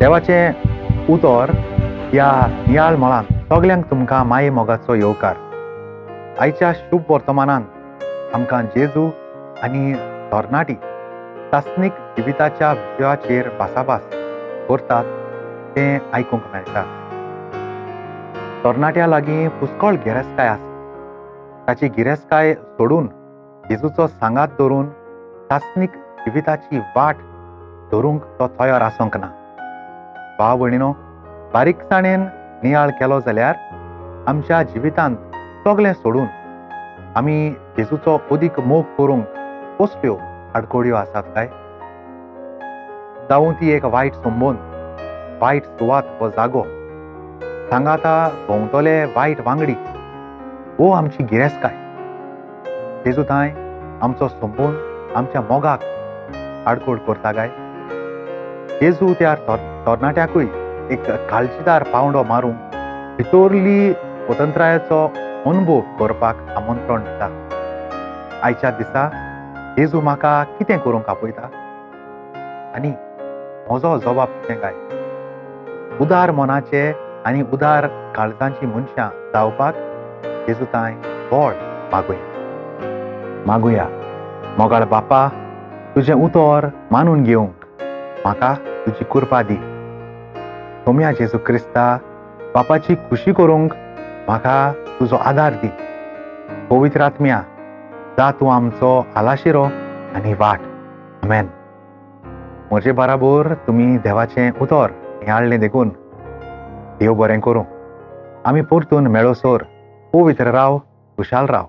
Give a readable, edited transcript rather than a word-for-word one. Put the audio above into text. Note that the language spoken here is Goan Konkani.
देवाचें उतर ह्या नियाळ मळान सगल्यांक तुमकां माये मोगाचो येवकार. आयच्या शुभ वर्तमानान आमकां जेजू आनी तरणाटी सासणीक जिविताच्या विशयाचेर भासाभास करतात तें आयकूंक मेळटा. तरणाट्या लागीं पुस्कळ गिरेस्तकाय आसा. ताची गिरेस्तकाय सोडून जेजूचो सांगात धरून सासणीक जिविताची वाट धरूंक तो तयार आसूंक ना. भाव भयणीनो, बारीकसाणेन नियाळ केलो जाल्यार आमच्या जिवितांत सगळें सोडून आमी जेजूचो अदीक मोग करूंक कसल्यो आडखळ्यो आसात काय? जावं ती एक वायट संबंद, वायट सुवात व जागो, सांगाता भोंवतले वायट वांगडी, वो आमची गिरेस्तकाय. जेजू तांय आमचो संबंद आमच्या मोगाक आडखळ करता काय? जेजू त्या तरणाट्याकूय एक काळजीदार पावंडो मारूंक भितरली स्वतंत्रायेचो अनुभव करपाक आमंत्रण दिता. आयच्या दिसा जेजू म्हाका कितें करूंक आपयता आनी म्हजो जबाब कितें काय? उदार मनाचे आनी उदार काळजांची मनशां जावपाक जेजू तांय बळ मागुया. मागुया. मोगाळ बापा, तुजें उतर मानून घेवंक म्हाका तुजी कृपा दी. सोम्या जेजू क्रिस्ता, बापाची खुशी करूंक म्हाका तुजो आदार दी. पवित्र आत्म्या, जा तूं आमचो आलाशिरो आनी वाट. आमेन. म्हजे बराबर तुमी देवाचें उतर नियाळ्ळें देखून देव बरें करूं. आमी परतून मेळोसर पवित्र राव, खुशाल राव.